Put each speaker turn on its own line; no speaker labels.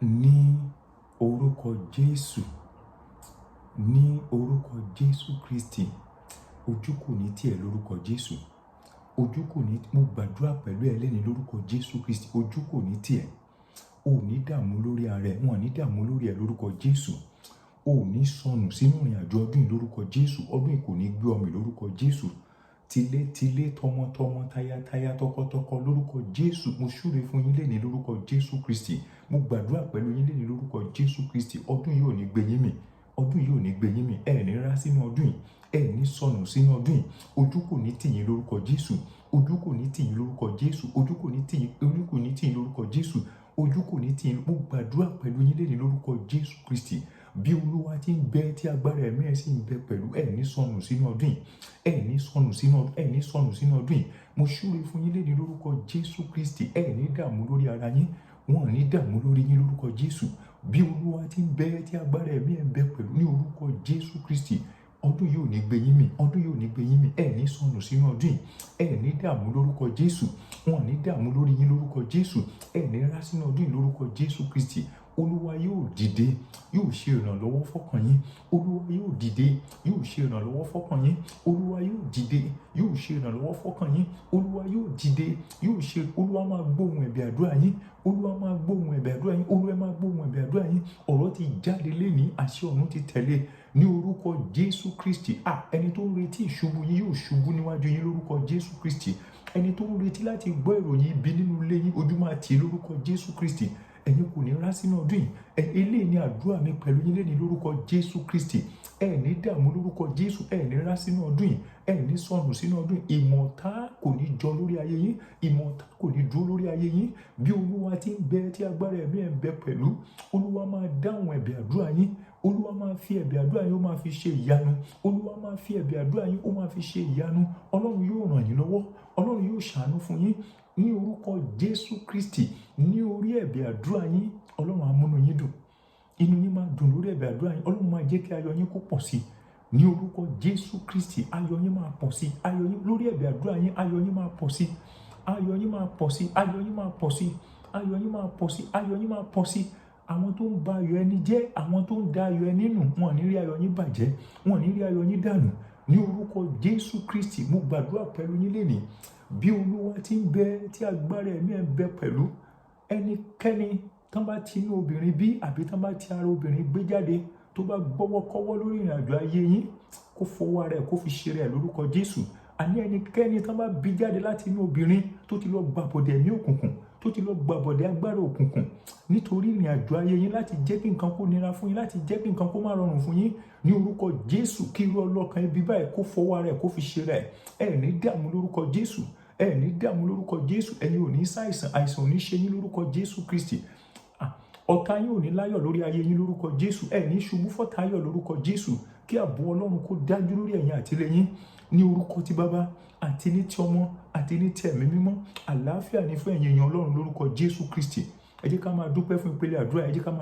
Ní orúkọ Jésù, ní orúkọ Jésù Kristi, ojú kò ní tì ẹ́ lórúkọ Jésù. Ojú kò ní, mo gbàdúrà pẹ̀lú ẹ lẹ́ni lórúkọ Jésù Kristi, ojú kò ní tì ẹ́. O ò ní dààmú lórí ara ẹ, wọn ò ní dààmú lórí ẹ lórúkọ Jésù. O ò ní sọnù sínú ìrìnàjò ọdún yìí lórúkọ Jésù. Ọdún yìí kò ní gbé ọ mì lórúkọ Jésù. Tilé-tilé, tọmọtọmọ, tayátayá, tọkọtọkọ lórúkọ Jésù. Mo súre fún yín lẹ́ni lórúkọ Jésù Kristi. Mo gbàdúrà pẹ̀lú yín lẹ́ni lórúkọ Jésù Kristi. Ọdún yìí ò ní gbé yín mì. Ọdún yìí ò ní gbé yín mì. Ẹ ní rá sínú ọdún yìí. Ẹ ní sọnù sínú ọdún yìí. Ojú kò ní tì yín lórúkọ Jésù. Ojú kò ní tì yín lórúkọ Jésù. Ojú kò ní tì yín, ojú kò ní tì yín lórúkọ Jésù. Ojú kò ní tì yín. Mo gbàdúrà pẹ̀lú yín lẹ́ni lórúkọ Jésù Kristi. Bí Olúwa ti ń bẹ, tí agbára ẹ̀mí ẹ̀ sì ń bẹ pẹ̀lú, ẹ ní sọnù sínú ọdún yìí. Ẹ ní sọnù sínú ọdún, ẹ ní sọnù sínú ọdún yìí. Mo súre fún yín lẹ́ni lórúkọ Jésù Kristi. Ẹ ní dààmú lórí ara yín. Wọn ò ní dààmú lórí yín lórúkọ Jésù. Bí Olúwa ti ń bẹ, tí agbára ẹ̀mí ẹ̀ ń bẹ pẹ̀lú, ní orúkọ Jésù Kristi, ọdún yìí ò ní gbé yín mì. Ọdún yìí ò ní gbé yín mì. Ẹ ní sọnù sínú ọdún yìí. Ẹ ní dààmú lórúkọ Jésù. Wọn ò ní dààmú lórí yín lórúkọ Jésù. Ẹ ní rá sínú ọdún yìí lórúkọ Jésù Kristi. Olúwa yóò dìde, yóò ṣe ìrànlọ́wọ́ fọ́kàn yín. Olúwa yóò dìde, yóò ṣe ìrànlọ́wọ́ fọ́kàn yín. Olúwa yóò dìde, yóò ṣe ìrànlọ́wọ́ fọ́kàn yín. Olúwa yóò dìde, yóò ṣe. Olúwa máa gbóhùn ẹ̀bẹ̀ àdúrà yín. Olúwa máa gbóhùn ẹ̀bẹ̀ àdúrà yín. Olúwa máa gbóhùn ẹ̀bẹ̀ àdúrà yín. Ọ̀rọ̀ ti jáde lénìí, àṣẹ ọ̀run ti tẹ̀lé ní orúkọ Jésù Kristi. À, ẹni tó ń retí ìṣubú yín yóò ṣubú níwájú yín lórúkọ Jésù Kristi. Ẹni tó ń retí láti gbọ́ ìròyìn ibi nínú ilé yín, ojú máa tì í lórúkọ Jésù Kristi. Ẹ̀yin kò ní rá sínú ọdún yìí. Eléyìí ni àdúrà mi pẹ̀lú yín lẹ́ni lórúkọ Jésù Kristi. Ẹ ní dààmú lórúkọ Jésù. Ẹ ní rá sínú ọdún yìí. Ẹ ní sọnù sínú ọdún yìí. Ìmọ̀ta kò ní jọ lórí ayé yín. Ìmọ̀ta kò ní dúró lórí ayé yín. Bí Olúwa ti ń bẹ, tí agbára ẹ̀mí ẹ̀ ń bẹ pẹ̀lú, Olúwa máa dáhùn ẹ̀bẹ̀ àdúrà yín. Olúwa máa fi ẹ̀bẹ̀ àdúrà yín, ó máa fi ṣe ìyanu. Olúwa máa fi ẹ̀bẹ̀ àdúrà yín, ó máa fi ṣe ìyanu. Ọlọ́run yóò ràn yín lọ́wọ́. Ọlọ́run yóò ṣàánú fún yín ní orúkọ Jésù Kristi. Ní orí ẹ̀bẹ̀ àdúrà yín, Ọlọ́run á múnú yín dùn. Inú yín máa dùn lórí ẹ̀bẹ̀ àdúrà yín. Ọlọ́run máa jẹ́ kí ayọ̀ yín kó pọ̀ sí i ní orúkọ Jésù Kristi. Ayọ̀ yín máa pọ̀ sí i. Ayọ̀ yín lórí ẹ̀bẹ̀ àdúrà yín, ayọ̀ yín máa pọ̀ sí i. Ayọ̀ yín máa pọ̀ sí i. Ayọ̀ yín máa pọ̀ sí i. Ayọ̀ yín máa pọ̀ sí i. Ayọ̀ yín máa pọ̀ sí i. Àwọn tó ń ba ayọ̀ ẹni jẹ́, àwọn tó ń da ayọ̀ ẹni nù, wọn ò ní rí ayọ̀ yín bàjẹ́, wọn ò ní rí ayọ̀ yín dànù ní orúkọ Jésù Kristi. Mo gbàdúrà pẹ̀lú yín lénìí. Bí Olúwa ti ń bẹ, tí agbára ẹ̀mí ẹ̀ ń bẹ pẹ̀lú, ẹnikẹ́ni tán bá ti inú obìnrin bí àbí tán bá ti ara obìnrin gbé jáde, tó bá gbọ́wọ́ kọ́wọ́ lórí ìrìnàjò ayé yín, kó fọwọ́ ara ẹ̀ kó fi ṣe rẹ̀ lórúkọ Jésù. Àní ẹnikẹ́ni tán bá bí jáde láti inú obìnrin, tó ti lọ gbàbọ̀dẹ̀ ẹ̀mí òkùnkùn, tó ti lọ gbàbọ̀dẹ̀ agbára òkùnkùn nítorí ìrìn àjò ayé yín, láti jẹ́ kí nǹkan kó nira fún yín, láti jẹ́ kí nǹkan kó má rọrùn fún yín, ní orúkọ Jésù, kí irú ọlọ́kan ibi báyìí kó fọwọ́ ara ẹ̀ kó fi ṣe rẹ̀. Ẹ ní dààmú lórúkọ Jésù. Ẹ ní dààmú lórúkọ Jésù. Ẹ̀yin ò ní ṣàìsàn. Àìsàn ò ní ṣe yín lórúkọ Jésù Kristi. Ọ̀tá yín ò ní láyọ̀ lórí ayé yín lórúkọ Jésù. Ẹ ní ṣubú fọ́tá yọ̀ lórúkọ Jésù. Kí ààbò Ọlọ́run kó dájú lórí ẹ̀yin àti ilé yín ní orúkọ ti Bàbá àti ní ti Ọmọ àti ní ti Ẹ̀mí Mímọ́. Àlàáfíà ní fún ẹ̀yin èèyàn Ọlọ́run lórúkọ Jésù Kristi. Ẹ jẹ́ ká máa dúpẹ́ fún ìpele àdúrà. Ẹ jẹ́ ká máa